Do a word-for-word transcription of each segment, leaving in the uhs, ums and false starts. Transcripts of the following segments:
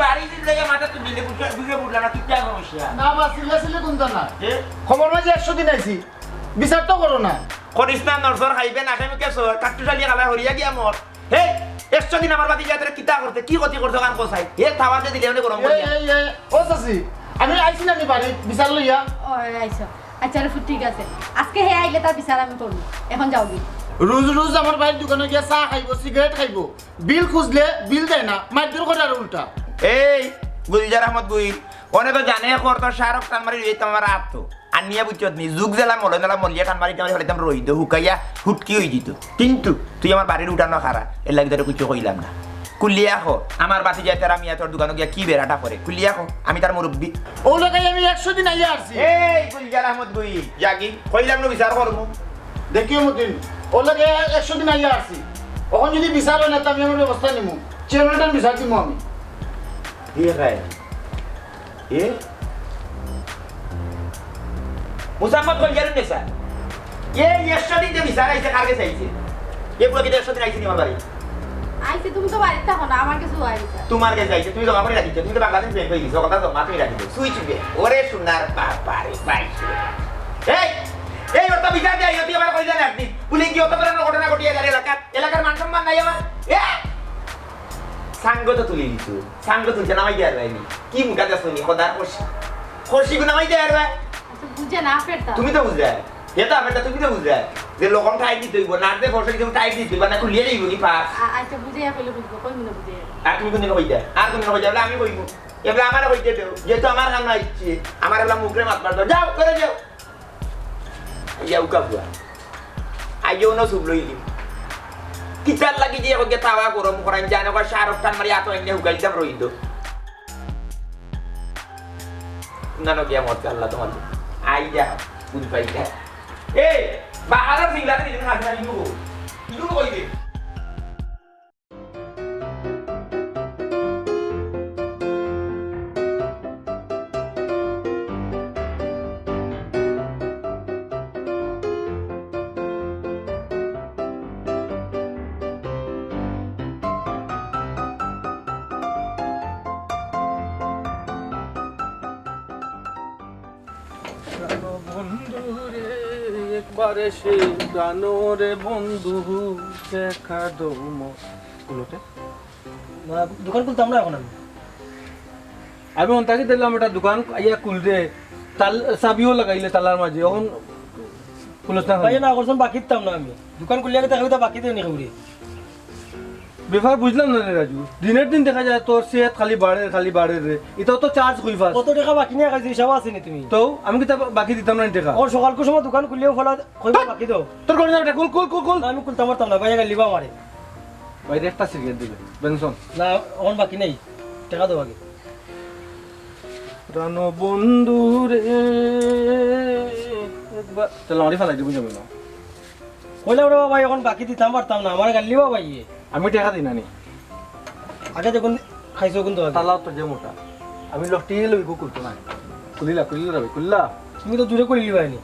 বাড়ি দিলে মাথা তো দিলে বুঝে, বুঝে বুঝলা না, কিতা সমস্যা? না বা, সিলে সিলে কুন্তা না। এ? খবর মাঝে একশো দিন আইছি, বিচার তো করো না। করিস না, নরসর খাইবে না, আসামি কে সর, কাট্টুশালি খালা হরিয়া গিয়া মর। হে, একশো দিন আমার বাড়ি যাইতে কিতা করতে, কি ক্ষতি করতে কান কোসাই? হে, থাওয়াতে দিলে মানে গরম এই, করিয়া। এই, এই, ও চাচি, আমি আইছি না নি বাড়ি বিচার লইয়া? ও, আইছো। আচ্ছা, রে ফুত, ঠিক আছে। আজকে হে আইলে তার বিচার আমি করবো। এখন যাও গি। রোজ রোজ আমার ভাইর দোকানো গিয়া চা খাইবো, সিগারেট খাইবো, বিল খুঁজলে বিল দেয় না, মারধর করে আর উল্টা। এই, গুলজার আহমদ গুইল, অনে তো জানে কর তো শাহরুখ টান মারি লইতাম আমার আত তো। আর নিয়া বুঝছত নি, যুগ জ্বালা মলন জ্বালা মলিয়া টান মারি টান মারি ফেলাইতাম রইদো, হুকাইয়া হুটকি অই যিত। কিন্তু তুই আমার বাড়ির উঠানো খাড়া, এর লাগি তোরে কিচ্ছু কইলাম না। কুলিয়া ক, আমার বাতি যায় তারা মিয়া তোর দোকানো গিয়া কি বেড়াটা করে? কুলিয়া ক, আমি তার মুরব্বি। ও লাগাই আমি একশো দিন আইয়া আরছি। এই গুলজার আহমদ গুইল, যাগি, কইলাম না বিচার করমু। দেখিও মতিন, ও লাগে একশো দিন আইয়া আরছি। অখন যদি বিচার অয় না, তে আমি আমার ব্যবস্থা নিমু। চেয়ারম্যানটার বিচার দিমু আমি। এ খায়। এ? মুসাম্মদ কইল গেলেন না, স্যার। এ একশো দিন যে বিচার আইছে, কার গেছে আইছে? এ পুরো কিন্তু একশো দিন আইছে নি আমার বাড়ি? আইছে, তুমি তো বাড়িত থাকো না, আমার কাছে আইছে। তোমার কাছে আইছে, তুমি জমা করে রাখিছো, তুমি তো বাংলাদেশ ব্যাংক হয়ে গেছো, কথা জমা তুমি রাখিছো। সুইচ বে, ওরে সোনার বাবা রে, বাইশ। এই, এই ওর তো বিচার দেয়, তুই আমার কইলে না একদিন। পুলিশ কি অত ধরনের ঘটনা ঘটিয়ে গেল এলাকার? এলাকার মান সম্মান নাই আমার? এ? সাঙ্গ তো তুলি দিছো, সাঙ্গ তুলছে নামাই দেওয়ার বাইনি। কি মুখা যাস নি, খোদার খসি। খসি গু নামাই দেওয়ার বাই। আচ্ছা, বুঝে না ফেরতা। তুমি তো বুঝলে। হে তো ফেরতা, তুমি তো বুঝলে। যে লকম টাইট দিতে হইব, নাক দিয়ে ফসল কিছু টাইট দিতে হইব, না খুলিয়ে যাইব নি পাস। আ-, আচ্ছা, বুঝে কইলে বুঝবো, কই মনে বুঝে। আর তুমি কোনদিন কইতে? আর তুমি কইতে বলে আমি কইব। এবার আমার কইতে দেও, যেহেতু আমার কাম না ইচ্ছে, আমার এবার মুখে মাত মার দাও। যাও, করে যাও। ইয়া উকা বুয়া। আইও না সুব লইলি। কিতার লাগি যে এখন তাওয়া গরম করাইন যায় না, শাহরুখ খান মারি এত এনে হুকাই দিতাম রইদ। না, না, গিয়া মত আল্লাহ তোমার। আই যা, বুঝ পাই যা। এ, বাহারা সিংলাতে দিন হাত মারি দিব। ইলু কই দে। প্রাণ বন্ধু রে, একবার এসে প্রাণ রে বন্ধু, দেখা দম। খুলতে? না, দোকান খুলতাম না এখন আমি। আমি অন্তাকে দিলাম একটা দোকান, আইয়া খুলতে, তাল-, চাবিও লাগাইলে তালার মাঝে, এখন খুলতে না। ভাই, না করছেন, বাকি দিতাম না আমি। দোকান খুলিয়া গেলে দেখা বাকি দেয়নি কেউরে। ব্যাপার বুঝলাম না রে রাজু, দিনের দিন দেখা যায় তোর সেহত খালি বাড়ের, খালি বাড়ের রে। ইতাও তো চার্জ কই পাস? কত টেকা বাকি নিয়া খাইছি, হিসাব আছে নি তুমি? তো আমি কিতা বাকি দিতাম না টেকা? ওর সকাল কুন সময় দোকান খুলিয়াও ফেলা, কইবা বাকি দাও। তোর কোন জায়গাটা? খুল, খুল, খুল, খুল। না, আমি খুলতাম পারতাম না, ভাইয়া গাইলিবা আমারে। বাইরে একটা সিগারেট দিবে, বেনসন। না, অখন বাকি নাই, টেকা দাও আগে। প্রাণ বন্ধু রে, একবার তাহলে আমারে ফালাই দিবি যাবে না। কইলাম রে বাবা, অখন বাকি দিতাম পারতাম না, আমারে গাইলিবা ভাইয়ে। আমি টেকা দিই না নি। আগে দেখুন, খাইছো কিন্তু আগে। তালা তো যে মোটা। আমি লটি লই গো খুলতো না। খুলিলা, খুলিলা রে ভাই, খুলিলা। তুমি তো জুরে খুলিলিবায় নি।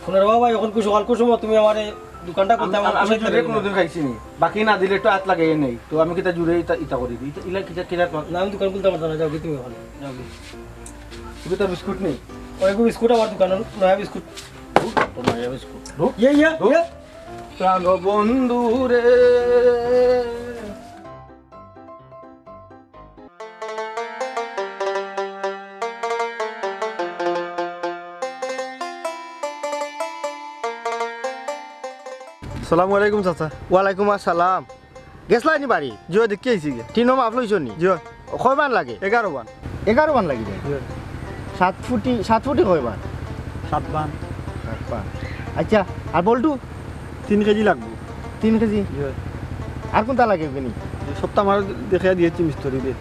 হুনো রে বাবা, অখন কুন সকাল কুন সময় তুমি আমারে দোকানটা আমি, খুলতে আমি, আমার আমি পয়সা জুরে দিতে কোনোদিন খাইছি নি। বাকি না দিলে তো আত লাগাই নেই। তো আমি কিতা জুরে ইতা, ইতা করি? ইতা, ইলা কিতা, কিতা কর? না, আমি দোকান খুলতাম পারতাম না, যাও গি তুমি অখন। যাও গি। তুমি তো বিস্কুট নেই। ওই গো বিস্কুট আমার দোকানো, নয়া বিস্কুট। ধুর, তো নয়া বিস্কুট। ধুর। ইয়ে, ইয়ে, ধুর। ইয়ে। প্রাণ বন্ধু রে। আসসালামু আলাইকুম চাচা। ওয়ালাইকুম আসসালাম। গেছলায় নি বাড়ি? জি অয়, দেখি আইছি গিয়া। টিনও মাপ লইছো নি? জি অয়। কয় বান লাগে? এগারো বান। এগারো বান লাগি যায়? জি অয়। সাত ফুটি, সাত ফুটি কয় বান? সাত বান। সাত বান। আচ্ছা, আর বল্টু? তিন কেজি লাগবো। তিন কেজি? জি অয়। আর কুনটা লাগে কিনি? সবটা আমার দেখিয়া দিয়েছি মিস্ত্রি দে।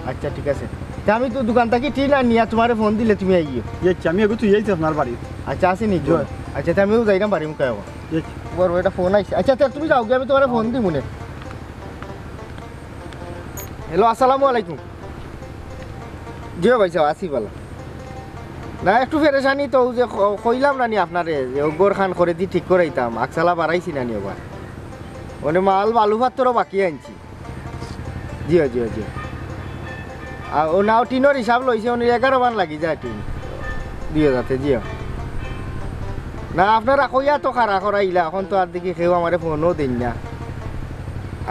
আচ্ছা, ঠিক আছে। তে আমি তো দোকান থাকি টিন আনিয়া তুমারে ফোন দিলে তুমি আইও। জি আচ্ছা, আমি এগু তুই আইছি আপনার বাড়ি। আচ্ছা, আছে নি? জি অয়। আচ্ছা, তে আমিও যাইরাম বাড়ি মুখে এখন। জি আচ্ছা। বড় একটা ফোন আইছে। আচ্ছা, তে তুমি যাও গিয়া, আমি তুমারে ফোন দিমুনে। হ্যালো, আসসালামু আলাইকুম। জি অয় ভাইসাব, আছি ভালা। না, একটু পেরেশানি তো, অউ যে ক-, কইলাম না নি আপনারে, যে অউ ঘরখান করেদি ঠিক করাইতাম, আকছালা বাড়াইছি না নি অবার। মানে মাল বালু পাত্তরও বাকি আনছি। জি অয়, জি অয়, জি অয়। আর ও না, ও টিনর হিসাব লইছে, উনি এগারো বার লাগি যায় টিন। জি অয়, যাতে, জি অয়। না, আপনারা কইয়া তো খাড়া করাইলা, অখন তো আর দেখি কেউ আমারে ফোনও দেইন না।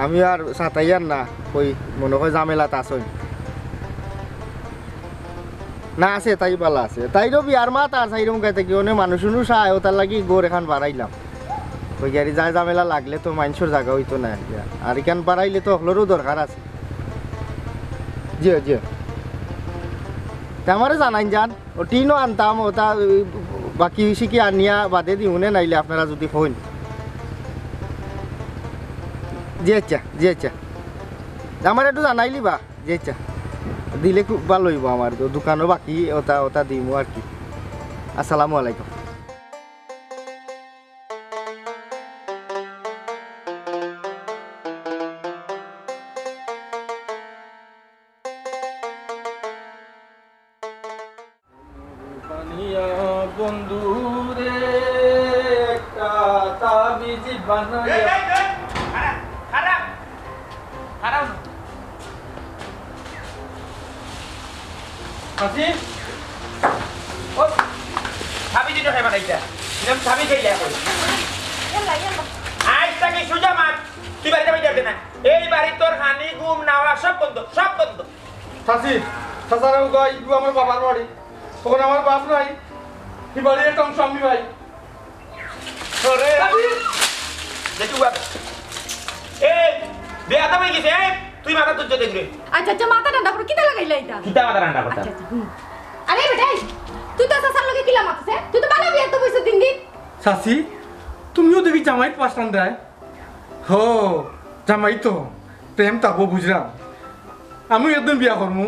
আমি আর সাতাইয়ার না, কই মনে কয় ঝামেলাত আছইন। না, আছে, তাই বালা আছে। তাইরও বিয়ার মাত আর চাইরুম গাইতে কি, অনে মানুষ উনুষ আয়, ও তার লাগি ঘর এখান বাড়াইলাম। ওই গাড়ি যায় ঝামেলা লাগলে তো মাইনষর জাগা অইতো না। আর এখান বাড়াইলে তো হকলরও দরকার আছে। জি অয়, জি অয়। তে আমারে জানাইন যান, ও টিনও আনতাম, ওটা ওই বাকি সিকি আনিয়া বাদে দিমুনে, নাইলে আপনারা যদি কইন। জি আচ্ছা, জি আচ্ছা। আমারে একটু জানাইলিবা। জি আচ্ছা, দিলে খুব ভালা অইবো আমার, তো দোকানও বাকি, ওটা, ওটা দিমু আর কি। আসসালামু আলাইকুম। বানিয়া বন্ধু রে, একটা তাবিজ বানাইয়া। এই, এই, এই, খারাপ, খারাপ, খারাপ। চাচি, ও, তাবিজ দিতে খাইবা না এটা। এরকম তাবিজ এই দেখো। ইয়াল্লা, ইয়াল্লা। আইজ থাকি সুজা মাত, তুই বাড়িত যাইতে পারবে না। এই বাড়িত তোর খানি, ঘুম, নাওয়া সব বন্ধ, সব বন্ধ। চাচি, চাচারা কই, ইগু আমার বাবার বাড়ি। অখন আমার বাপ নাই, ই বাড়ির একটা অংশ আমি পাই। ওরে, চাচি! দেখি বাপ। এই, বেয়াদব অই গেছে, এই, তুই মাথা তুলছ দেখরে। আচ্ছা, আচ্ছা, মাথা ঠান্ডা করো, কিতা লাগাইলা এটা? কিতা মাথা ঠান্ডা করতাম? আচ্ছা, আচ্ছা, হুম। আরে বেটা, এই, তুই তো চাচার লগে কিলা মাতছ, হ্যাঁ? তুই তো বালা বেয়াদব অইছস দিন দিন। চাচি, তুমিও দেখি জামাইত পাশ টান দেয়। হো, জামাই তো, প্রেম তাবো বুঝরাম। আমিও একদিন বিয়া করমু,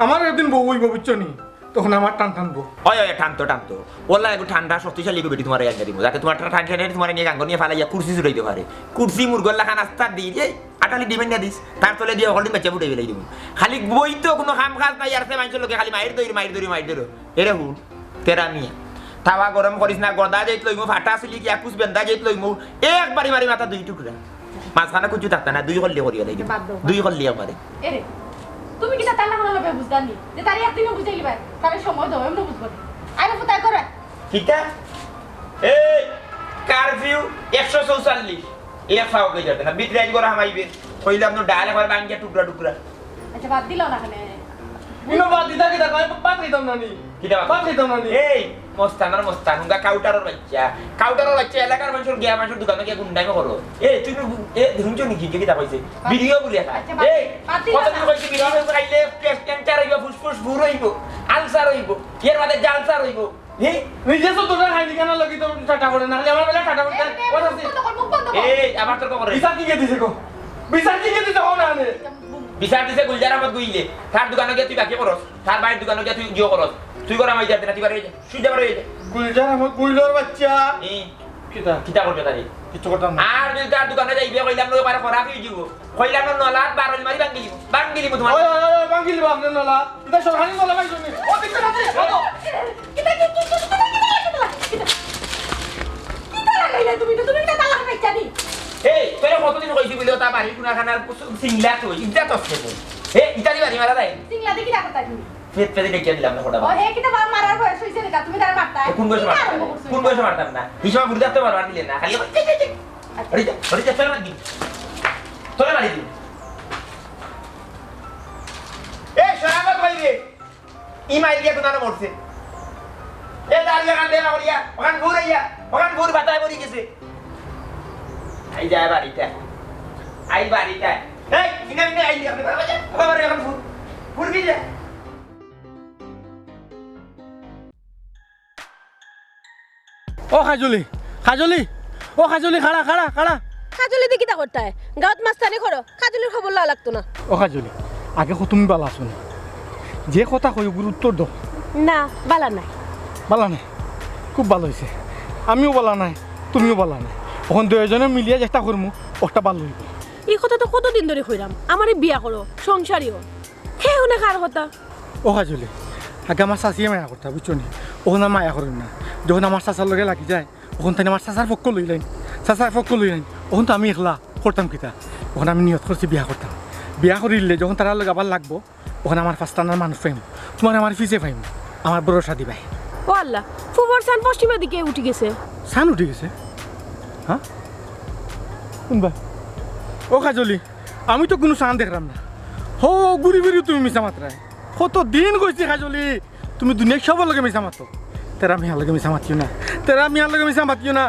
আমারও একদিন বউ অইবো, বুঝছো নি? তখন আমার টান টানবো। অয়, অয়, টানতো, টানতো। ওলা এগু ঠান্ডা, শক্তিশালী এগু বেটি তুমারে আনিয়া দিমু। যাতে তুমার ঠা-, ঠান ঠান তুমারে নিয়া গাঙ্গো নিয়া ফালাইয়া কুরসি ছুটাইতো পারে। কুরসি মুরগর লাখান আস্তা দি, এই আটালি ডিম আনিয়া দিস। তার তলে দিয়া হকলদিন বাচ্চা ফুটাই ফালাই দিমু। খালি বইতো কুনু কাম কাজ নাই, আর সে মাইনষর লগে খালি মাইর দইর, মাইর দইর, মাইর দইর। এরে হুন। তেরা মিয়া। তাওয়া গরম করিস না, গদা যাইত লইমু, ফাটা চুলি কি একুশ বেন্দা যাইত লইমু, একবারি মারি মাথা দুই টুকরা। মাঝখানো কুচ্ছু থাকতা না, দুই কল্লি করিয়া লাইমু। বাদ দেও, বাদ দেও। দুই কল্লি একবারে। এরে, তুমি কিতা তার লাখান লগে বুঝদার নি? যে তারে একদিনও বুঝাইলিবায়, তারে সময় দেও, এমনে বুঝবো নি। আরে ফুতায় করে। কিতা? এই, কারফিউ একশো চৌচল্লিশ। এ ফাও কে যাবে না, বিদ্রাইজ করে হামাইবে। কইলাম না, ডাল একবার ভাঙ্গিয়া টুকরা টুকরা। আচ্ছা, বাদ দিলাও না কেনে। ইনো বাদ দিতা কিতা কয়? ভাত খাইতাম না নি? কিতা বাদ? ভাত খাইতাম না নি? এই, মস্তান আর মস্তান, হুঙ্গা কাউটারর বাইচ্চা। কাউটারর বাইচ্চা, এলাকার মানষর গিয়া মানষর দোকানো গিয়া গুন্ডামি করো। এই, তুমি, এ, হুনছো নি কি, কিতা কইছে? বাদ। ভিডিও বলে খা। আচ্ছা, বাদ, এই, বাদ দিলাও কতদিন না। কইছে ভিডিও খাইলে ক্যান্সার অইবো, ফুসফুস ফুর অইবো, আলসার অইবো, এর বাদে জালসার অইবো। হি? নিজে তো তোরা খাইলি কেন লাগি তো ঠাট্টা করে না, খালি আমার বেলা ঠাট্টা করে। এই, এই, কথা আছে? মুখ বন্ধ কর, মুখ বন্ধ কর। এই, আবার তর্ক করে। বিচার কি কে দিছে গো? বিচার কি কে দিছে গো না আনে? বিচার দিছে গুলজার আহমদ গুইলে। তার দোকানো গিয়া তুই বাকি করস, তার ভাইর দোকানো গিয়া তুই জিও করস। তুই করা মাই যাতে না, তুই বার অই যা। সুজা বার অই যা। গুলজার আহমদ গুইলর বাইচ্চা। ই। কিতা? কিতা করবে তারে? কিচ্ছু করতাম না। আর যদি তার দোকানো যাইবে, কইলাম না, ওই পারে খরাপ অই যিবো। কইলাম না, নলাত বারল মারি ভাঙ্গি দিবো। ভাঙ্গি দিবো তুমার। ওই, ওই, ওই, ওই, ভাঙ্গি দিবো আপনার নলা। ইটা সরকারি নলা ভাই শুনি। ও, দিতে না, দিতে না। কিতা, কি, কি, কি, কিতা, কিতা, কিতা, কিতা? কিতা লাগাইলা তুমি? তুমি কিতা তালা লাগাইছা নি? এই, তোরে কতদিন কইছি বুলে, তা বাড়ির কুনাখানার কুসু-, সিংলা তো, ইজ্জত আছে তো। এ, ইটা দি বাড়ি মারা যায়। সিংলা দি কিতা করতা তুমি? পেট পেটে ডেকে দিলাম না, ফোটা ও, মার। হে কিতা বাপ মারার বয়স অইছে রে, তুমি তারে মারতা? এ, কোন বয়সে কি মারতাম? আরম্ভ করছো কোন এটা? বয়সে মারতাম না? এই সময় বুড়ি থাকতে পারো, আর দিলে না। খালি ওই, ওই, ওই, ওই। আচ্ছা। আরে যা, আরে যা, চল মার দিন। এ, সরাবত ভাই রে। ই মাইর গিয়া কোথানো মরছে। এ, দাঁড়িয়ে কান দেনা করিয়া, ওখান ঘুর আইয়া, ওখান ঘুর বাতায় পড়ি গেছে। আই যায় বাড়িটা। আই বাড়িটা। এই, ইনে, ইনে, আই, বাবা, বাবা, বাবা, এখন ঘুর। ঘুর কি যায়? ও কাজলি, কাজলি, ও কাজলি, খাড়া, খাড়া, খাড়া। কাজলি দি কিতা করতায়? গাঁওত মাস্তানি করো, কাজলির খবর লওয়া লাগতো না। ও কাজলি, আগে কও তুমি বালা আছো নি? যে কথা কই, ওগুর উত্তর দেও। না, বালা নাই। বালা নাই? খুব বালা অইছে। আমিও বালা নাই, তুমিও বালা নাই। অখন দুইজনে মিলিয়া চেষ্টা করমু, অটা বালা অইবো। ই কথা তো কতদিন ধরি কইরাম, আমারে বিয়া করো, সংসারী অও। হে হুনে কার কথা? ও কাজলি, আগে আমার চাচিয়ে মায়া করতা, বুঝছো নি? অখন আর মায়া করইন না। যখন আমার চাচার লগে লাগি যায়, অখন তাইন আমার চাচার পক্ষ লইলাইন, চাচার পক্ষ লইলাইন। অখন তো আমি একলা করতাম কিতা? অখন আমি নিয়ত করছি বিয়া করতাম। বিয়া করিলে যখন তারার লগে আবার লাগবো, ওখানে আমার পাঁচটা আনার মানুষ পাইমু, তুমারে আমার পিছে পাইমু, আমার ভরসা দিবায়। ও আল্লাহ, ফুফুর চান পশ্চিমের দিকে উঠি গেছে। চান উঠি গেছে? হ্যাঁ? কোনবা? ও কাজলি, আমি তো কুনু চান দেখরাম না। হো, ঘুরি ফিরি তুমি মিছা মাতরায়। কত দিন কইছি কাজলি, তুমি দুনিয়ার সবর লগে মিছা মাতো। তেরা মিয়ার লগে মিছা মাতিও না, তেরা মিয়ার লগে মিছা মাতিও না।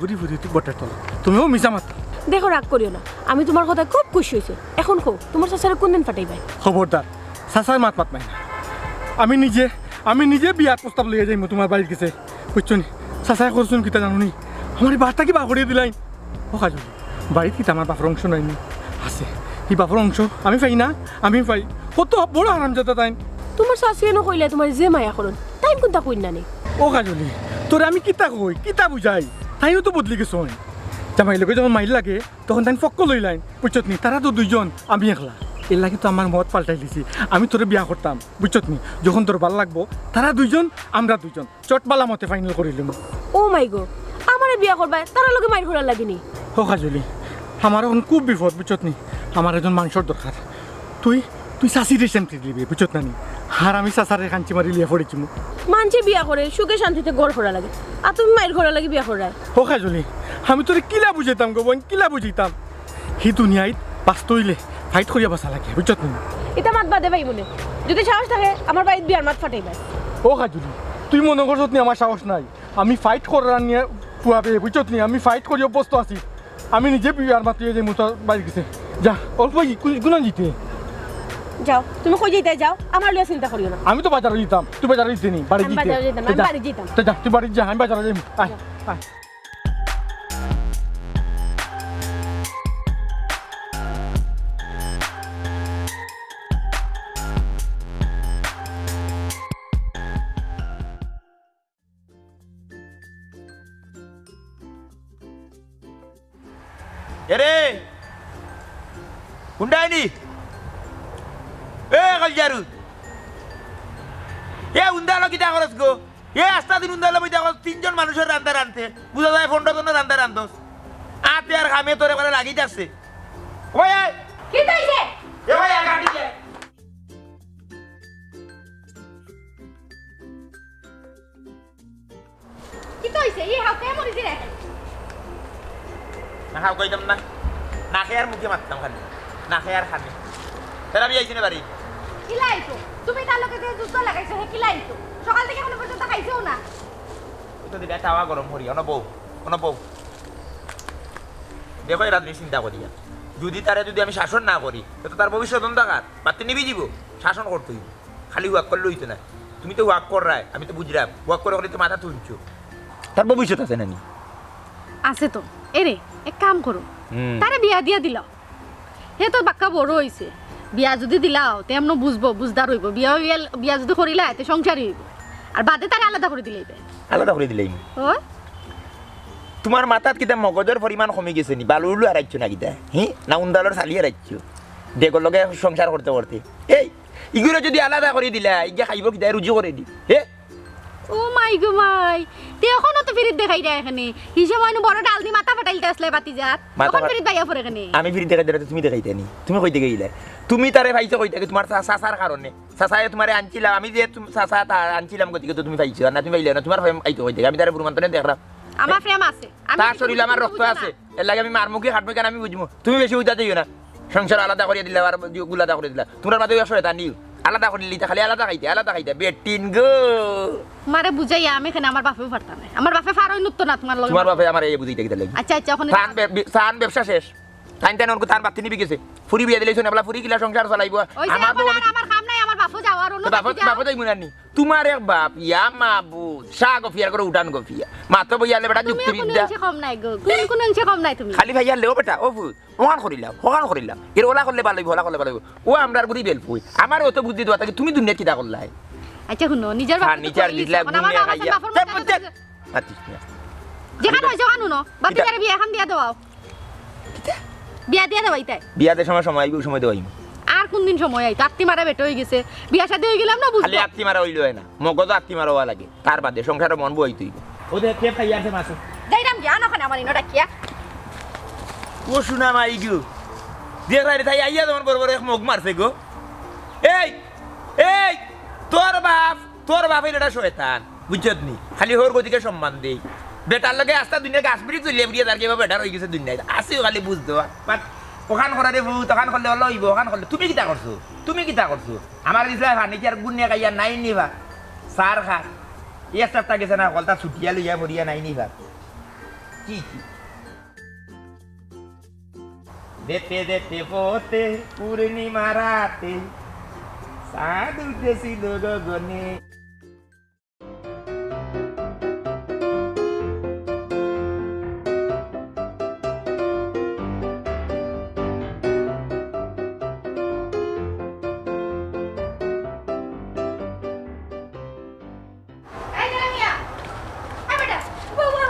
ঘুরি ফিরি তুই বটের তলা, তুমিও মিছা মাতো। দেখো, রাগ করিও না, আমি তুমার কথায় খুব খুশি অইছি। এখন কও, তুমার চাচারে কুনদিন পাঠাইবায়? খবরদার, চাচার মাত মাতবায় না। আমি নিজে, আমি নিজে বিয়ার প্রস্তাব লইয়া যাইমু তুমার বাড়ির গেছে, বুঝছো নি? চাচায় করছইন কিতা জানো নি? আমারে বাড়ি থাকি বার করিয়া দিলাইন। ও কাজলি, বাড়িত কিতা আমার বাপর অংশ নাই নি? আছে। ই বাপর অংশ আমি পাই না? আমি পাই। কত বড় হারামজাদা তাইন। তুমার চাচি এনো কইলে তুমার যে মায়া করইন, তাইন কুনতা কইন না নি? ও কাজলি, তোরে আমি কিতা কই, কিতা বুঝাই? তাইনও তো বদলি গেছইন। জামাইর লগে যখন মাইর লাগে, তখন তাইন পক্ষ লইলাইন, বুঝছত নি? তারা তো দুইজন, আমি একলা। এর লাগি তো আমার মত পাল্টাই দিছি। আমি তোরে বিয়া করতাম, বুঝছত নি? যখন তোর ভালা লাগবো, তারা দুইজন, আমরা দুইজন। চট বালা মতে final করিলিমু। ও মাই গো, আমারে বিয়া করবায়, তারার লগে মাইর করার লাগি নি? ও কাজলি, আমার এখন খুব বিপদ, বুঝছত নি? আমার একজন মানষর দরকার। তুই, তুই চাচিরে শান্তি দিবি, বুঝছত না নি? আর আমি চাচারে কাঞ্চি মারি লিয়া পড়িছিমু। মানষে বিয়া করে, সুখে শান্তিতে ঘর করা লাগে। আর তুমি মাইর করার লাগি বিয়া কররায়। ও কাজলি, আমি তোরে কিলা বুঝাইতাম গো বইন, কিলা বুঝাইতাম? হি দুনিয়াইত বাঁচতে অইলে fight করিয়া বাঁচা লাগে, বুঝছত নি? ইতা মাত বাদে ভাই মনে। যদি সাহস থাকে, আমার বাড়িত বিয়ার মাত ফাটাইবায়। ও কাজলি, তুই মনে করছত নি আমার সাহস নাই? আমি fight করার নিয়া পুয়াবে, বুঝছত নি? আমি fight করি অভ্যস্ত আছি। আমি নিজে বিয়ার মাত লইয়া যাইমু তোর বাড়ির গেছে। যা, অল্প ই-, কু-, কুনান যিতে? যাও, তুমি কই যাইতায় যাও, আমার লইয়া চিন্তা করিও না। আমি তো বাজারো যিতাম, তুই বাজারো যিতে নি, বাড়ি আমি যিতে। বাজারো যিতাম না, তো আমি যা, বাড়ি যিতাম। তো যা, তুই বাড়ি যা, আমি বাজারো যাইমু। আয়, আয়। এরে, হুন্ডাইনি? এ, কলজারু। এ, উন্দালো কিতা করস গো? এ, আস্তা দিন উন্দালো বইতা করস, তিনজন মানুষর রান্দা রানতে। বুঝা যায় পনেরো জনর রান্দা রান্দস। আতে আর কামে তোরে করে লাগি যাচ্ছে। ওই, এই। কিতা অইছে? এ ভাই, আর কাটি দে। কিতা অইছে? ই হাউকাইয়া মরি দিরে। না, হাউকাইতাম না। না খেয়ে আর মুখে মারতাম খালি। না খেয়ে আর খানি। তারা বিয়ে আইছে না বাড়ি? কিলা আইতো? তুমি তার লগে যে যুদ্ধ লাগাইছো, হে কিলা আইতো? সকাল থেকে এখনো পর্যন্ত খাইছেও না। ওই তো দিলে তাওয়া গরম করি, অনো বউ, অনো বউ। দেখো, এরা তুমি চিন্তা করিয়া। যদি তারে যদি আমি শাসন না করি, তো তার ভবিষ্যৎ অন্ধকার। বাতি নিবি দিব, শাসন করতে হইব। খালি ওয়াক করলে হইতো না। তুমি তো ওয়াক কররায়, আমি তো বুঝলাম। ওয়াক করে করে তো মাথা তুলছো। তার ভবিষ্যৎ আছে না নি? আছে তো। এরে, এক কাম করো। হুম। তারে বিয়া দিয়া দিলাও। হে তো বাক্কা বড় অইছে। বিয়া যদি দিলাও, তে এমন বুঝবো, বুঝদার অইবো। বিয়া, বিয়া, বিয়া যদি করিলায়, তে সংসারই অইবো। আর বাদে তারে আলাদা করি দিলাইবে। আলাদা করি দিলাইমু। ও? তুমার মাথাত কিতা মগজর পরিমাণ কমি গেছে নি? বালু উলু হারাইছো না কিতা? হি? না উন্দালর চালি হারাইছো? ডেগর লগে সংসার করতে করতে। এই, ইগুরে যদি আলাদা করি দিলা, ইগিয়ে খাইবো কিতা? রুজি করে দি। হে? ও মাই গো মাই, তে অখনো তো ফিরিত দেখাই দেয় এখানে। হি সময় নু বড় ডাল দি মাথা ফাটাইলতে আসলে বাতি যাত। মাথা অখন ফা-, ফিরিত বাইয়া পড়ে এখানে। আমি ফিরিত দেখাই দিলে তুমি দেখাইতে নি। তুমি কইতে গেলে? তুমি তারে পাইছো কইতে গেলে তুমার চা-, চাচার কারণে। চাচায় তুমারে আনছিলাম, আমি যে তুম-, চাচা তা-, আনছিলাম গতিকে তো তুমি পাইছো, আর না তুমি পাইলে না, তুমার প্রেম আইতো কইতে গেলে। আমি তারে প্রমাণ তো দেখলাম। আমার প্রেম আছে। আমি তার শরীরে আমার রক্ত আছে। এর লাগি আমি মার মুখে খাটবো কেন আমি বুঝবো। তুমি বেশি উঠা দিও না। সংসার আলাদা করিয়া দিলা, আর গুলাদা করিয়া দিলা। তুমার বাদে ওই শয়তানি। আলাদা করিয়া দিতা, খালি আলাদা খাইতে, আলাদা খাইতে। বেটিন গো। মারে বুঝাইয়া আমি এখানে আমার বাপেও পারতাম না। আমার বাপে ফারই নুত্ত না তুমার লগে। তুমার বাপে আমার এই বুঝাইতে কিতা লাগি? আচ্ছা, আচ্ছা, ওখানে সান ব্যব-, সান ব্যবসা শেষ। তাইন তাইন ওর তান বাত্তি নিবি গেছে। ফুরি বিয়া দিলে শুনে বলা ফুরি কিলা সংসার চালাইবো। ওই যে আমার এখন বউ আর আমি আমার কাম নাই, আমার বাপও যাওয়ার অন্য তো বাপও, বাপও যাইমু না নি। তুমার এক বাপ, ইয়া মাবুদ, শাহ গফিয়ার করে উঠান গফিয়া। মাত্র বইয়ালে বেটা তুমি যুক্তি কোনো বিদ্যা। অংশে কম নাই গো, কোনো, কোনো অংশে কম নাই তুমি। খালি ভাইয়া লেও বেটা, ও ফুল। ওখান করিলাম, ওখান করিলাম। এর ওলা করলে ভালো অইবো, ওলা করলে ভালো অইবো। ও আমরার গুড়ি বেলপুই। আমার অত বুদ্ধি দেওয়া থাকি, তুমি দুনিয়া কিতা করলাই? আচ্ছা, হুনো, নিজের বাপ তো ফার্নিচার করেই দিলা, দিছে। এখন আমার গুনিয়া বাবা খাইয়া। বাপর মুখে চুপ, চুপ। মাতিস না। যেখানে কিতা? হয়েছে, ওখানে হুনো। বাপি কিতা? তারে বিয়া এখন দিয়া দেওয়াও। কিতা? বিয়া দিয়া দেওয়াই তাই। বিয়া দে সময়, সময় আইবো, ওই সময় দেওয়াই। আর কোন দিন সময় আইতো? আত্তি মারা বেটা হয়ে গেছে। বিয়া শাদী হয়ে গেলাম না, বুঝবো। খালি আত্তি মারা হইলো হয় না। মগজও আত্তি মারা হওয়া লাগে। তার বাদে সংসারে মন বইতে হইব। ও দেখ, কে খাইয়া আছে মাছ। যাইরাম গিয়া, আনো খানে আমার ইনো ডাকিয়া। ও সোনা মাই গো। দেখ রে, তাই আইয়া যেমন বড় বড় এক মুখ মারছে গো। এই, এই, তোর বাপ, তোর বাপ অইলো একটা শয়তান, বুঝছত নি? খালি হউর গতিকে সম্মান দেই। বেটার লগে আস্তা দুনিয়া গাছ বিড়ি চলিয়া ফিরিয়া তার কিবা বেটার অই গেছে দুনিয়াত। আসিও খালি বুঝ দেওয়া। বাট ওখান করারে বউ, তখন করলে অলা অইবো, ওখান করলে। তুমি কিতা করছো? তুমি কিতা করছো? আমার ইসলাম ফার্নিচার গুনিয়া খাইয়া নাই নিবা। সার খা। এই একটা গেছে না, কলতা ছুটিয়া লইয়া পড়িয়া নাই নিবা। কি, কি? যেতে যেতে পথে পূর্ণিমা রাতে চাঁদ উঠেছিল গগনে। এই যে মিয়া, এই বেটা, উবা, উবা।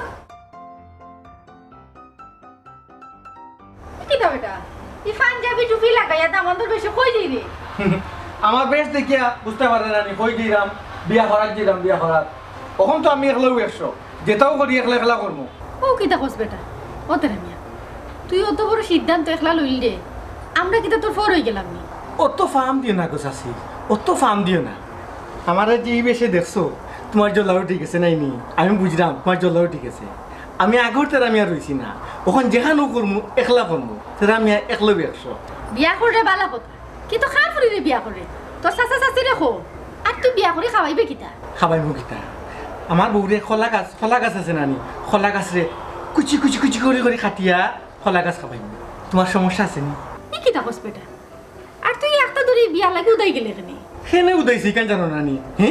কিতা বেটা? ই পাঞ্জাবি টুপি লাগাইয়া দামান্দর বেশে কই যাইরে? আমার বেশ দেখিয়া বুঝতে পারে না, আমি কই যাইরাম, বিয়া করাত যাইরাম, বিয়া করাত। অখন তো আমি একলাউ একশো, যেতাউ করি একলা একলা করমু। ও কিতা কস বেটা? ও তেরা মিয়া, তুই অত বড় সিদ্ধান্ত একলা লইলি রে, আমরা কিতা তোর ফর অই গেলাম নি? অত ফাম দিও না গো চাচি, অত ফাম দিও না। আমারে যে ই বেশে দেখছো, তুমার জ্বলাও ঠিক আছে নাই নি? আমি বুঝরাম তুমার জ্বলাও ঠিক আছে। আমি আগর তেরা মিয়া রইছি না, অখন যেখানউ করমু, একলা করমু। তেরা মিয়া একলাউ একশো। বিয়া কররে বালা কথা, কিন্তু কার ফুরিরে বিয়া কররে? তোর চাচা চাচিরে কো। আর তুই বিয়া করি খাওয়াইবে কিতা? খাওয়াইমু কিতা? আমার বউরে কলা গাছ, কলা গাছ আছে না নি? কলা গাছরে কুচি কুচি কুচি করি করি কাটিয়া কলা গাছ খাওয়াইমু। তুমার সমস্যা আছে নি? ই কিতা কস বেটা? আর তুই একটা ধরি বিয়া লাগি উদাই গেলে কেনে? কেনে উদাইছি কেন জানো না নি? হে?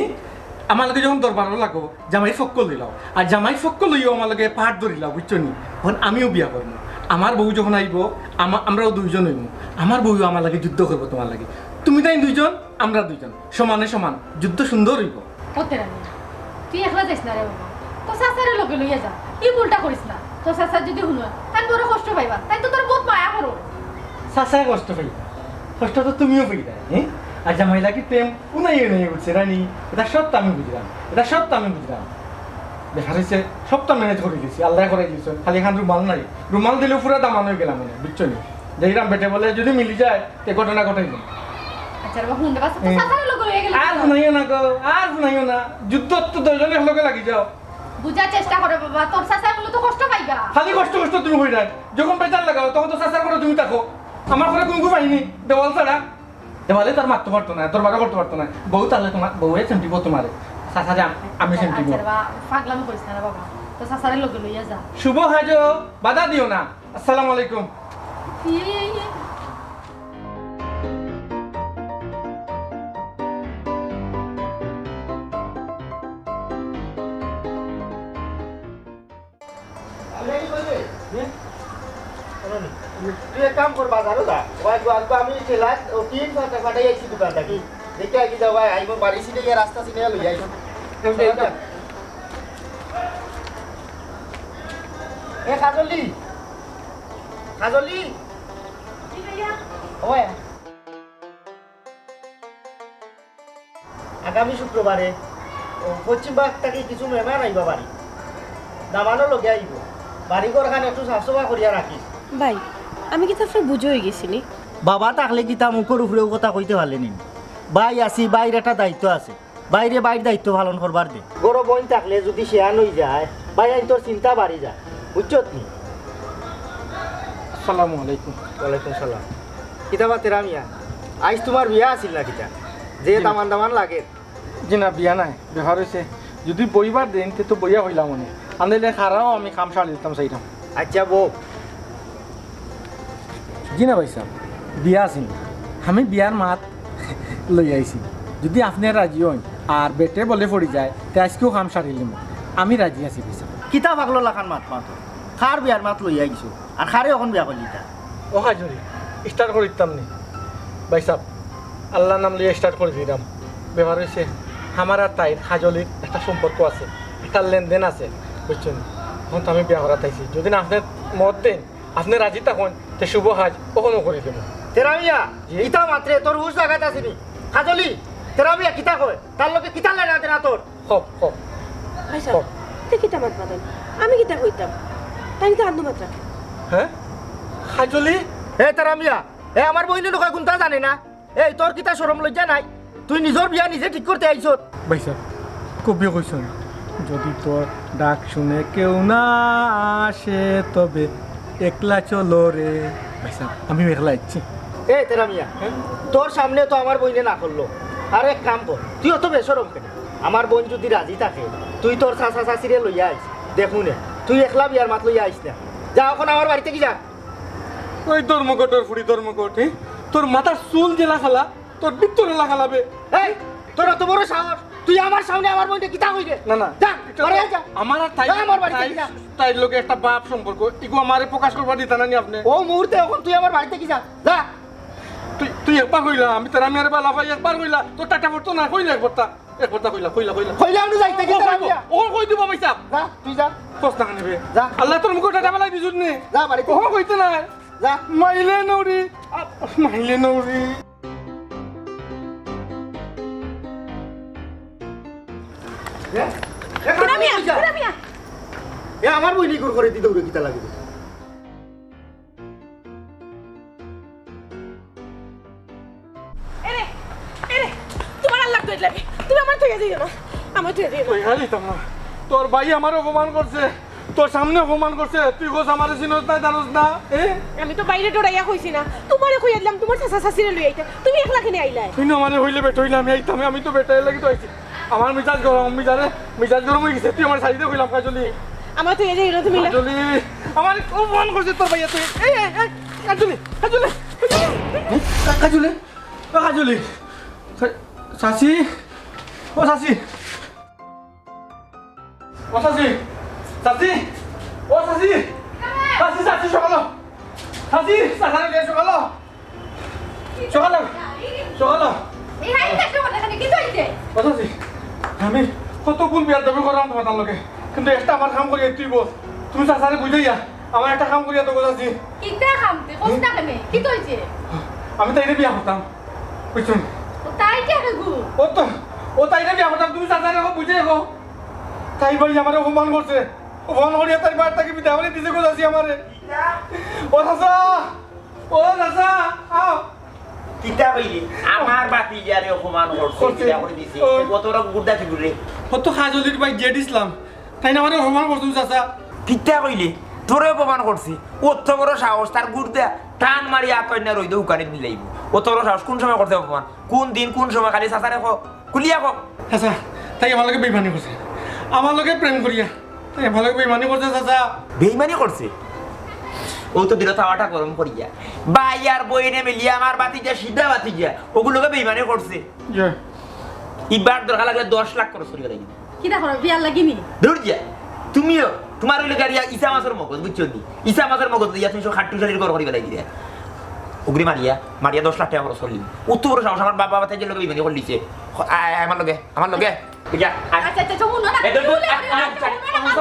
আমার লগে যখন দরবারো লাগো, জামাই পক্ষ লইলাও। আর জামাই পক্ষ লইয়াও আমার লগে পাট ধরিলাও, বুঝছো নি? অখন আমিও বিয়া করমু। আমার বউ যখন আইবো, আমা-, আমরাও দুইজন অইমু। আমার বউও আমার লগে যুদ্ধ করবো তুমার লগে। তুমি তাইন দুইজন, আমরা দুইজন। সমানে সমান। যুদ্ধ সুন্দর অইবো। ও তেরা মিয়া, তুই একলা যাইস না রে বাবা, তোর চাচারে লগে লইয়া যা। ই ভুলটা করিস না। তোর চাচায় যুদি হুনইন, তাইন বড় কষ্ট পাইবা। তাইন তো তোর বউত মায়া করইন। চাচায় কষ্ট পাইবা, কষ্ট তো তুমিও পাইবা, হে? আর জামাই লাগি প্রেম উনাই উনাই উঠছে, রানী। ইটা সব তো আমি বুঝরাম, ইটা সব তো আমি বুঝরাম। দেখা যাইছে সব তো manage করি দিছি, আল্লায় করাই দিছে। খালি এখান রুমাল নাই, রুমাল দিলেও পুরা দামান অই গেলাম মানে, বুঝছো নি? দেখরাম বেটে বলে যুদি মিলি যায়, তে ঘটনা ঘটাই দিন। আচ্ছা রে বাবা, হুন রে বাবা, তোর হুম। চাচারে লগে লইয়া গেলে আর কি হয়? হুনাইও না গো, আর হুনাইও না। যুদ্ধ তো দুইজনে একলগে লাগি যাও। বুঝার চেষ্টা করো বাবা, তোর চাচা এগুলো তো কষ্ট পাইবা। খালি কষ্ট কষ্ট তুমি কইরায়। যখন বেজার লাগাও, তখন তো চাচার ঘরো তুমি থাকো। আমার ঘরে কুনু পাইনি, দেওয়াল ছাড়া। দেওয়ালে তার মারতে পারতো না, দরবারও করতে পারতো না। বউ তাহলে তোমার, বউয়ে সেমটিব তোমারে। চাচারে আম-, আমি সেমটিব। আচ্ছা রে বাবা, পাগলামি করিস না রে বাবা। তোর চাচারে লগে লইয়া যা। শুভ হাজো, বাধা দিও না। আসসালামু আলাইকুম। তুই এক কাম কর, বাজারো যা। ওই আনবো, আনবো, আমি ঠেলা, ও টিন ফাটা, ফাটাই আইছি দোকান থাকি। দেখি আগে যাও ভাই, আইবো বাড়ি সিনে গিয়া রাস্তা সিনে লই আই। এ কাজলি, কাজলি। জি ভাইয়া। ওই। আগামী শুক্রবারে, ও, পশ্চিম ভাগ থাকি কিছু মেহমান আইবা বাড়ি। দামানও লগে আইবো। বাড়ি ঘরখান একটু সাফ সাফা করিয়া রাখিস। ভাই, আমি কিতা আপনার বুঝা অই গেছি নি? বাবা থাকলে কিতা মুখর উপরেও কথা কইতে পারলে নি? ভাই আছি, ভাইর একটা দায়িত্ব আছে। ভাইরে ভাইর দায়িত্ব পালন করবার দে। ঘরো বইন থাকলে যুদি শেয়ান অই যায়, ভাই আইন তোর চিন্তা বাড়ি যায়। বুঝছত নি? আসসালামু আলাইকুম। ওয়ালাইকুম সালাম। কিতা বা তেরা মিয়া? আইজ তুমার বিয়া আছিল না কিতা? যে জি না। দামান দামান লাগে। জি না, বিয়া নায়। ব্যাপার অইছে, যুদি বইবার দেইন, তে তো বইয়া অইলাম অনে। আনলে খাড়াও আমি কাম সারি দিতাম চাইরাম। আচ্ছা, বউ। জি না ভাইসাব, বিয়া আছিল। আমি বিয়ার মাত লই আইছি। যুদি আপনে রাজি অইন, আর বেটে বলে পড়ি যায়, তে আইজকেউ কাম সারিলিমু। আমি রাজি আছি ভাইসাব। কিতা পাগলর লাখান মাত মাতো? কার বিয়ার মাত লই আইছো? আর কারে অখন বিয়া করলি তা? ও হাজুরি, start করি দিতাম নি। ভাইসাব, আল্লার নাম লইয়া start করি দিরাম। ব্যাপার অইছে, আমার আর তাইর, কাজলির একটা সম্পর্ক আছে, একটা লেনদেন আছে, বুঝছইন? অখন তো আমি বিয়া করাত আইছি। যুদি না আপনে মত দেইন, আপনে রাজি থাকইন, তে শুভ কাজ অখনউ করি দিমু। তেরা মিয়া, জি? ইতা মাতরে তোর হুশ জাগাত আছে নি? কাজলি, তেরা মিয়া কিতা কয়? তার লগে কিতা লেনা দেনা তোর? কও, কও। ভাইসাব, কও। ইতা কিতা মাত মাতইন? আমি কিতা কইতাম? তাইন ইতা আন্দু মাতরা। হে? কাজলি? এ তেরা মিয়া, এ, আমার বইনে নু কয় কুন্তা জানে না। এই, তোর কিতা শরম লজ্জা নাই? তুই নিজর বিয়া নিজে ঠিক করতে আইছস। ভাইসাব, কবি কইছইন, যদি তোর ডাক শুনে কেউ না আসে, তবে একলা চলো রে। ভাইসাব, আমি একলা আইছি। এ তেরা মিয়া, তোর সামনে তো আমার বইনে না করলো। আর এক কাম কর, তুই অত বেশরম কেনে? আমার বইন যদি রাজি থাকে, তুই তোর চাচা চাচিরে লইয়া আইস, দেখমুনে। তুই একলা বিয়ার মাত লইয়া আইস না। যা, অখন আমার বাড়ি থাকি যা। ওই ধর্মঘটর ফুড়ি ধর্মঘট, হ্যাঁ? তোর মাথার চুল যেলা খালা, তোর ভিতরে লাগালাবে। এই, তোর অত বড় সাহস, তুই আমার সামনে আমার বইনরে কিতা কইরে? না, না। যা, এটা ঘরে যা। আমার আর তাই, যা, আমার বাড়ি থাকি যা। তাইর লগে একটা বাপ সম্পর্ক, ইগু আমারে প্রকাশ করবার দিতা না নি আপনে? ও মুহূর্তে অখন তুই আমার বাড়ি থাকি যা, যা। তুই, তুই একবার কইলা, আমি তোর আমি আরে বালা পাই, একবার কইলা, তোর টাটা পড়তো না, কইলা একবারতা, একবারতা কইলা, কইলা, কইলা। কইলা আমি যাইতে কি ও, তোর কই আমি দিব, যা। ও, কই দিব ভাইসাব? যা, তুই যা। কস না কেনে বে? যা। আল্লাহ তোর মুখো টাটা বালাই দিছুন নে। যা, বাড়ি থাকি। ও, কইতে না। যা। মাইলে নৌরি, আ, মাইলে নৌরি। এ, এ, কিরা মিয়া, কিরা মিয়া? এ, আমার বইনে ইগুর করে দিতে উড়ে কিতা লাগে? এরে, এরে, তোমার আল্লাহ তো লাগি। তুমি আমারে থইয়া যাইও না। আমারে থইয়া যাইও না। কই হালি তোমার? তোর ভাই আমারে অপমান করছে। তোর সামনে অপমান করছে, তুই কস আমারে চিনস না, জানস না, এ? আমি তো ভাইরে ডরাইয়া কইছি না, তোমারে কইয়া দিলাম তোমার চাচা চাচিরে লই আইতা, তুমি একলা কেনে আইলায়? তুই না আমারে কইলে বেটা অইলে আমি আইতাম, আমি তো বেটা এর লাগি তো আইছি। আমার মিজাজ গরম, মিজাজে, মিজাজ গরম অই গেছে, তুই আমারে ছাড়ি দে কইলাম, কাজলি। আমারে থইয়া যাইও না তুমি। কাজলি, আমারে অপমান করছে তোর ভাইয়ে, তুই, এই, এই, এই, কাজলি, কাজলি, কাজলি। কা-, কাজলি, ও কাজলি। কা-, চাচি, ও চাচি। ও চাচি, চাচি, ও চাচি, চাচি, চাচি, সকালো, চাচি, চাচা, সকালো, সকালো, সকালো। এই হাই, এই হাই, সকালো, এখানে কি চলছে? ও চাচি, আমি কত ভুল বেয়াদবি করলাম তোমার লগে, কিন্তু একটা আমার কাম করিয়া তুই বল, তুমি চাচারে বুঝাইয়া আমার একটা কাম করিয়া দেও গো চাচি। কিতা কাম তে? কস না কেনে? কিতা অইছে? আমি তাইরে বিয়া করতাম, বুঝছো নি? ও তাই কে রে গো? ও তো, ও তাইরে বিয়া করতাম, তুমি চাচারে কও, বুঝাইয়া কও। তাই ভাই আমারে অপমান করছে, অপমান করিয়া তাই বাড়ি থাকি বিদায় করি দিছে গো চাচি আমারে। ও চাচা, ও চাচা, আও। কিতা কইলি? আমার ভাতিজারে অপমান করছে, করছে। বিদায় করি দিছে। ও। কত বড় গুন্ডা তুই রে। ও তো কাজলির ভাই জেড ইসলাম। তাইন আমারে অপমান করছইন চাচা। কিতা কইলে? তোরে অপমান করছে? অত বড় সাহস, তার গুর্দা টান মারি আতর না রইদে হুকানিত মিলাইবো। অত বড় সাহস, কুন সময় করছে অপমান? কুন দিন, কুন সময়? খালি চাচারে ক, খুলিয়া ক। চাচা, তাই আমার লগে বেইমানি করছে। আমার লগে প্রেম করিয়া তাই আমার লগে বেইমানি করছে চাচা। বেইমানি করছে? ও তো দিল তাওয়াটা গরম করিয়া। ভাই আর বইনে মিলিয়া আমার ভাতিজা, সিধা ভাতিজা, অগুর লগে বেইমানি করছে। ইয়ে। ইবার দরকার লাগলে দশ লাখ খরচ করিয়া লাগি। কিতা করো, বিয়ার লাগি নি? দূর যা। তুমিও, তুমার অইলো গিয়া ইছা মাছর মগজ, বুঝছো নি? ইছা মাছর মগজ লইয়া তুমি সব খাট্টু শালির ঘর করিবা লাগি দিয়া। অগুরে মারিয়া, মারিয়া দশ লাখ টেকা খরচ করলি। অত বড় সাহস, আমার বাবা ভাতিজার লগে বেইমানি করলিছে। আয়, আয়, আমার লগে, আমার লগে। যা, আয়। আচ্ছা, আচ্ছা, আচ্ছা, হুনো না। এই, দূর, দূর, হুনো না, আচ্ছা, হুনো না। আচ্ছা,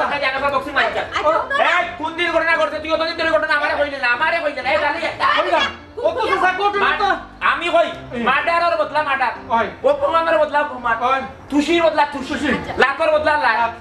আচ্ছা, আচ্ছা, আচ্ছা, বক্সিং মারি যা। আচ্ছা, হুনো না। এই, কুন দিন ঘটনা ঘটছে? তুই অতদিন ধরি ঘটনা আমারে কইলে না, আমারে কইলে না। এই, তাহলে, হুনো না। ও তো চাচা, ঘটনা মা-, তো আমি কই, এই। মার্ডারর বদলা মার্ডার। ওই। অপমানর বদলা অপমান। ওই। তুষির বদলা তুষি। তুষি। লাতর বদলা লাত। লাত।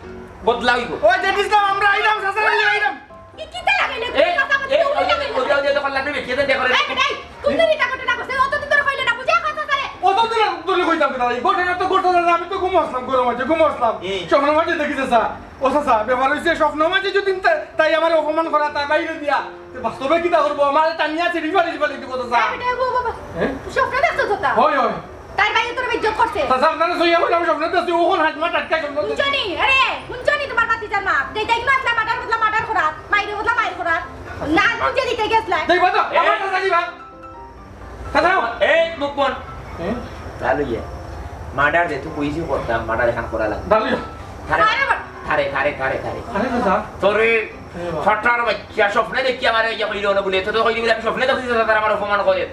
বদলা অইবো। ওই যে ইসলাম, আমরা আইলাম, চাচা, আইলাম, আইলাম। কি, কিতা লাগাইলে? এই, কথা বলতে এই, তো ওই যে, ওই যে, ওই যে, ওই যে, দেখো, লাঠি বেঁকিয়ে দেন, দেখো রে। এই, এই, কুন দিন ইটা ঘটনা ঘটছে? অতদিন ধরে কইলে না, বুঝে কথা স্যারে। অতদিন ধরে কইতাম কিতা? এই ঘটনা তো ঘটছে না, আমি তো ঘুমাসলাম, ঘরর মাঝে ঘুমাসলাম। এই। স্বপ্নর মাঝে দেখি চাচা। ও চাচা, ব্যাপার অইছে, স্বপ্নর মাঝে যদি তা-, তাই আমারে অপমান করা, তার বাইরে দিয়া। তে বাস্তবে কিতা করবো? আমারে টানিয়া ছিড়ি ফাড়ি ফালাই দিব চাচা। এই বেটা, ও বাবা। হ্যাঁ? স্বপ্ন দেখছো চাচা? হয়, হয়। তার বাইরে তোর বেইজ্জত করছে। চাচা, আপনারে সইয়া কইলাম, স্বপ্ন দেখছি, অখন হাত মা টাটকা স্বপ্ন দেখছি। হুনছো নি? আরে, হুনছো নি তুমার ভাতিজার মা? যেটা ইগুলো আসলে মার্ডার বদলা মার্ডার করা, মাইরে বদলা মাইর করা। না বুঝে দিতে গেছলা। দেখবা তো, এ? আমার চাচা দিবা। চাচা। এই মুখ বন্ধ। হ্যাঁ? তাহলে ইয়ে, মার্ডার যে তুই কইছি করতাম, মার্ডার এখন করা লাগবে। তাহলে ইয়ে। থারে, আরে বাবা। থারে, থারে, থারে, থারে। আরে চাচা। তোরে এ বাবা। ফাটার বাচ্চা, স্বপ্নে দেখি আমারে ইয়ে কইলো না বলে, তো তো কইলি বলে আমি স্বপ্নে দেখছি চাচা, তারা আমার অপমান করে।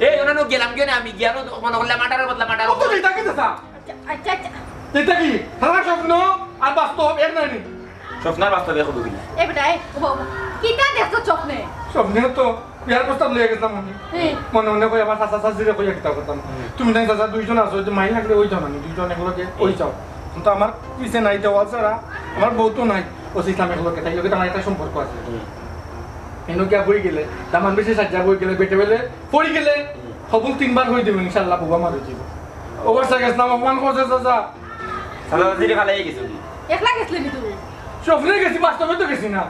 এই, ওনানো গেলাম কেন আমি? গিয়া তো মনে করলাম মার্ডারের বদলা মার্ডার। ও তো এটা কি চাচা? আচ্ছা, আচ্ছা, আচ্ছা। এটা কি? তারা স্বপ্ন আর বাস্তব এক নায় নি? স্বপ্ন আর বাস্তব এক অইলো কিলা? এ বেটা, এ, ও বাবা, কিতা দেখছো স্বপ্নে? স্বপ্নে তো বিয়ার প্রস্তাব লইয়া গেছিলাম আমি। হ্যাঁ। মনে মনে কই আমার চাচা চাচিরে কইয়া কিতা করতাম। হুম। তুমি নাই চাচা দুইজন আছো, ওই যে মাই লাগলে ওই যাও না, দুইজন একলগে ওই যাও। কিন্তু আমার পিছে নাই দেওয়াল ছাড়া, আমার বউ তো নাই। ও ইসলাম একলগে, তাই লগে তো আমার একটা সম্পর্ক আছে। হুম। এনো কিয়া বই গেলে, দামান বেশি সাজ্জা বই গেলে, বেটে বেলে পড়ি গেলে, কবুল তিনবার কই দিমু, ইনশাআল্লাহ, বউ আমার অইযিবো। ওবার সাথে গেছিলাম, অপমান করছে চাচা। চাচা, চাচিরে ফালাই গেছো নি? একলা গেছলে নি তুমি? স্বপ্নে গেছি, বাস্তবে তো গেছি না।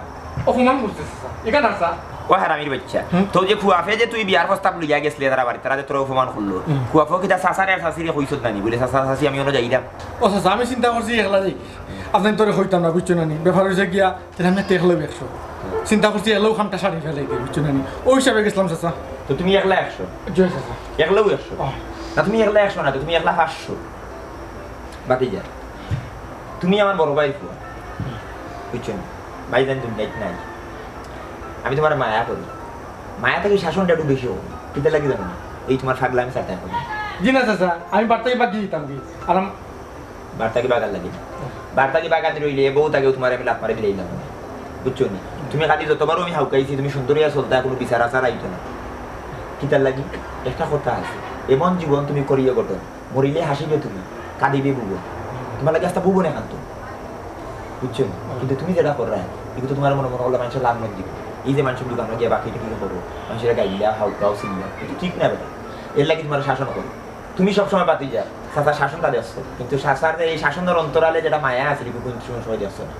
অপমান করছে চাচা। এখানে আসা। ও হারামির বাচ্চা। হুম? তো যে ফুয়াফে যে তুই বিয়ার প্রস্তাব লইয়া গেছলে তারা বাড়ি, তারা যে তোরা অপমান করলো। হুম। ফুয়াফো কিতা চাচারে আর চাচিরে কইছত না নি? বলে, "চাচা, চাচি, আমি অনো যাইরাম।" ও চাচা, আমি চিন্তা করছি একলা যাই। আপনি তোরে কইতাম না, বুঝছো না নি? ব্যাপার অইছে গিয়া, তাহলে আমি তো একলাউ একশো। চিন্তা করছি একলাউ কামটা সারি ফেলাই দিই, বুঝছো না নি? ওই হিসাবে গেছিলাম চাচা। তো তুমি একলা একশো? জি চাচা। একলাউ একশো? ও। না, তুমি একলা একশো না, তো তুমি একলা পাঁচশো। বাতিজা, তুমি আমার বড় ভাইর ফুয়া, বুঝছো নি? ভাইজান দুনিয়াত নাই। আমি তুমারে মায়া করি। মায়া থাকি শাসনটা একটু বেশি অয়। কিতা লাগি জানো নি? এই তুমার পাগলামি ছাড়তে এখন। জি না চাচা, আমি বাড়ি থাকি বাগি দিতাম কি? আর আম- বাড়ি থাকি বাগার লাগি না। বাড়ি থাকি বাগার দিলে অইলে বউ থাকি তুমারে আমি লাফ মারি দিলাইলাম। বুঝছো নি? তুমি খালি যতবারও আমি হাউকাইছি, তুমি সুন্দর অইয়া চলতা, কুনু বিচার আচার আইতো না। কিতার লাগি? একটা কথা আছে, এমন জীবন তুমি করিও গঠন, মরিলে হাসিবে তুমি, কাঁদিবে ভুবন। তুমার লাগি আস্তা ভুবনে কান্দতো, বুঝছো নি? হুম। কিন্তু তুমি যেটা কররায়, ইগু তো তুমার মনে মনে করলে মানষে লাভ না দিবো। এই যে মানষর দোকানো গিয়া বাকি টিকি করো, মানষরে গাইলা, হাউকাও, চিল্লাও, ইটা ঠিক না বেটা। এর লাগি তুমারে শাসন করো। তুমি সবসময় বাতিজা, চাচার শাসনটা দেখছো, কিন্তু চাচার যে এই শাসনর অন্তরালে যেটা মায়া আছে, ইটা কুনু সময় দেখছো না।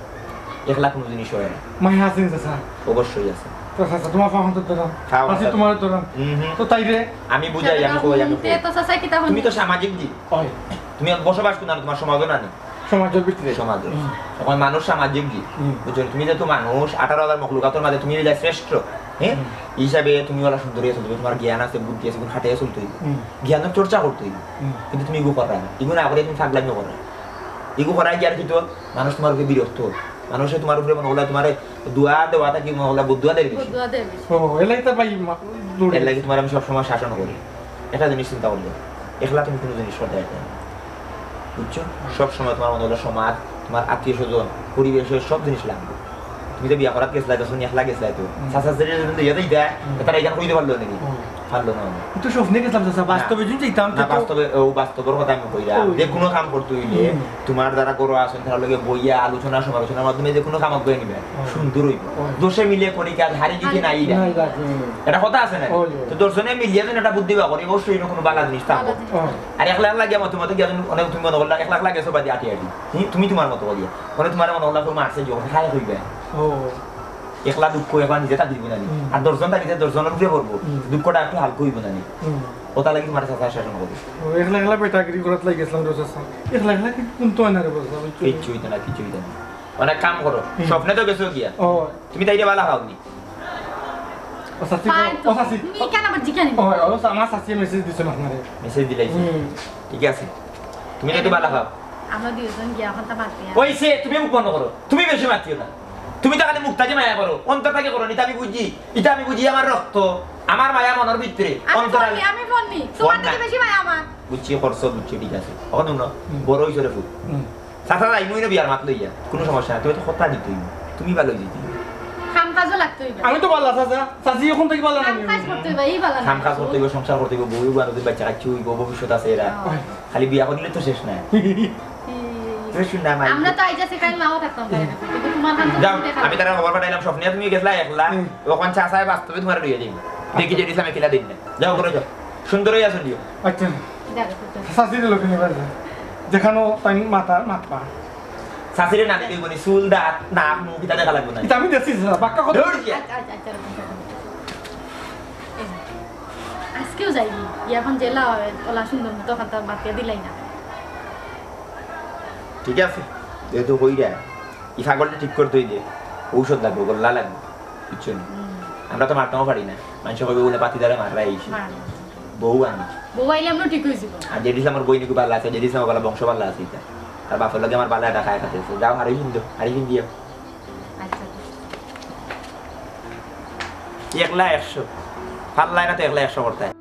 একলা কুনু জিনিস অয় না। মায়া আছে নি চাচা? অবশ্যই আছে। তো চাচা, তুমার পাও হাত ধরতাম। খাও, চাচি, খাও। তুমারে ধরতাম। হুম, হুম। তো তাইরে? আমি বুঝাই, আমি কই, আমি কই। তে তো চাচা কিতা তুমি তো সামাজিক জীব। অয়। তুমি বসবাস করো না, তুমার সমাজও না নি। সমাজর ভিতরে। সমাজর। হুম। এখন মানুষ সামাজিক জীব। হুম। বুঝছো? তুমি যেহেতু মানুষ, আঠারো হাজার মখলুকাতর মাঝে তুমি অইলা শ্রেষ্ঠ, হ্যাঁ? হুম। এই হিসাবে তুমি অলা সুন্দর অইয়া চলতে অইবো, তুমার জ্ঞান আছে, বুদ্ধি আছে, কুনু খাটাইয়া চলতে অইবো। হুম। জ্ঞানর চর্চা করতে অইবো। হুম। কিন্তু তুমি ইগু কররায় না। ইগু না করিয়া তুমি পাগলামি কররায়। ইগু কররায় কি আর কিতা? মানুষ তুমার উপরে বিরক্ত অয়। মানষে তুমার উপরে মনে করলে তুমারে দোয়া দেওয়া থাকি মনে করলে বদদোয়া দের বেশি। বদদোয়া দের বেশি। ও, এর লাগি তো ভাই মা-, দূরে এর লাগি আছি। তুমারে আমি সবসময় শাসন করি। একটা জিনিস চিন্তা করিও, একলা তুমি কুনু জিনিস করতে পারবে না। বুঝছো? সব সময় তুমার মনে অইলো সমাজ, তুমার আত্মীয় স্বজন, পরিবেশ, সব জিনিস লাগবো। তুমি যে বিয়া করাত গেছলায়, তখন একলা গেছলায় তো। হুম। চাচা চাচিরে যদি লইয়া যাইতায়, হুম। তারা ইখান কইতে পারলো নি? হুম। পারলো না। কিন্তু স্বপ্নে গেছিলাম চাচা, না। বাস্তবে যদি যাইতাম, না, তো বাস্তবে, ও বাস্তবর কথা আমি কইরাম। ওই। যে কুনু কাম করতে অইলে, হুম। তুমার যারা ঘরো আছইন, তারার লগে বইয়া আলোচনা সমালোচনার মাধ্যমে যে কুনু কাম আগুয়াই নিবায়, হুম। সুন্দর অইবো। হুম। দোষে মিলে করি কাজ, হারি জিতি নাই। নাই লাগে। এটা কথা আছে না? ওই, ওই। তো দশজনে মিলিয়া যদি একটা বুদ্ধি বার করি, অবশ্যই ইনো কুনু ভালা জিনিস থাকবো। ভালা জিনিস। ও। আর একলা একলা গিয়া মতো মতো গিয়া যদি অনেক তুমি মনে করলা, একলা একলা গেছো বাদে আটি আটি। হুম, তুমি তুমার মতো করিয়া। মানে তুমারে মনে করলা কেউ মারছে, যখন খায় কইবে। ও। একলা দুঃখ একলা নিজে থাকি দিবো না নি। হুম। আর দশজন থাকি যে দশজনর উপরে পড়বো, হুম। দুঃখটা একটু হালকা অইবো না নি। হুম। ওটা লাগি তুমার চাচা শাসন করে। ও, একলা একলা বেটাগিরি করাত লাগি গেছিলাম রে চাচা। একলা একলা কি কুনতা অয় না রে বাবা, বুঝছো? কিচ্ছু অইতো না, কিচ্ছু অইতো না। অনেক কাম করো। হুম। স্বপ্নে তো গেছো গিয়া। ও। তুমি তাইরে ভালা পাও নি? ও চাচি, পাই তো। ও চাচি। তুমি কেন আবার জিজ্ঞাসা নি? ও, ও, আমার চাচিয়ে message দিছে আপনারে। Message দিলাইছে? হুম। ঠিক আছে। তুমি তো একটু ভালা পাও। আমরা দুইজন গিয়া অখন তা মাতি আর। ওই সে, তুমি মুখ বন্ধ করো। তুমি বেশি মাতিও না। তুমি তো খালি মুখ থাকি মায়া করো, অন্তর থাকি করো নি, ইটা আমি বুঝি। ইটা আমি বুঝি আমার রক্ত, আমার মায়া মনর ভিতরে, আমি অন্তরালে। ফোন নি, আমি ফোন নি। ফোন তুমার থাকি না। বেশি মায়া আমার। বুঝছি, করছো, বুঝছি, ঠিক আছে। অখন হুনো, হুম। বড় অইছো রে ফুত। হুম। চাচা যাইমু ইনো বিয়ার মাত লইয়া, কুনু সমস্যা নাই, তুমি তো কথা দিতে অইবো, তুমি ভালা অইতে অইবো। কাম কাজও লাগতে অইবো। আমি তো ভালা চাচা, চাচি অখন থাকি ভালা না কাম নি? কাজ করতে অইবো, এই ভালা না। কাম কাজ করতে অইবো, সংসার করতে অইবো, বউ বারো দিন বাচ্চা কাচ্চা অইবো, ভবিষ্যৎ আছে এরা। ও। খালি বিয়া করিলে তো শেষ না। ই। তুমি শুন না, মাই। আমরা তো আইজ আছি, কাইল নাও থাকতাম পারি না। কিন্তু তুমার কাম তো যাও, তুমি দেখা আমি তারে খবর পাঠাইলাম, স্বপ্নে তুমি গেছলা একলা, হুম। অখন চাচায় বাস্তবে তুমারে লইয়া যাইবো। দেখি যে ইসলামে কিলা দিন না। যাও, ঘরো যাও। সুন্দর অইয়া চলিও। আচ্ছা। দেখো, দেখো। চাচিরে লগে নিবার যা। যেখানো তাই মাথা, মাথা। চাচিরে না নিলে ইবো নি, চুল, দাঁত, নাক, মুখ, ইতা দেখা লাগবো না। ইতা আমি দেখছি, চাচা, বাক্কা কথা। দৌড় গিয়া। আচ্ছা, আচ্ছা, আচ্ছা, আচ্ছা। এই, আজকেও যাইবি। ইয়া অখন জেলা অয়, অলা সুন্দর মতো অখানতা বাদ দিয়া দিলাই না। ঠিক আছে, যেহেতু কইরা, ই পাগলটা ঠিক করতে অইলে ঔষধ লাগবো, গোল্লা লাগবো, বুঝছো নি? হুম। আমরা তো মারতামও পারি না, মানষে কইবো বলে পাতিদারে মাররা আইছে। মার। বউ আনি। বউ আইলে আমরা ঠিক অইযিবো। আর জেড ইসলামর বইন ইগু ভালা আছে, জেড ইসলাম ভালা, বংশ ভালা আছে ইতা। তার বাপর লগে আমার ভালা একটা খায় খাতে আছে। যাও, হাড়ি ফিন্দো, হাড়ি ফিন্দিও। আচ্ছা। একলা একশো। পারলায় না তো একলা একশো করতায়।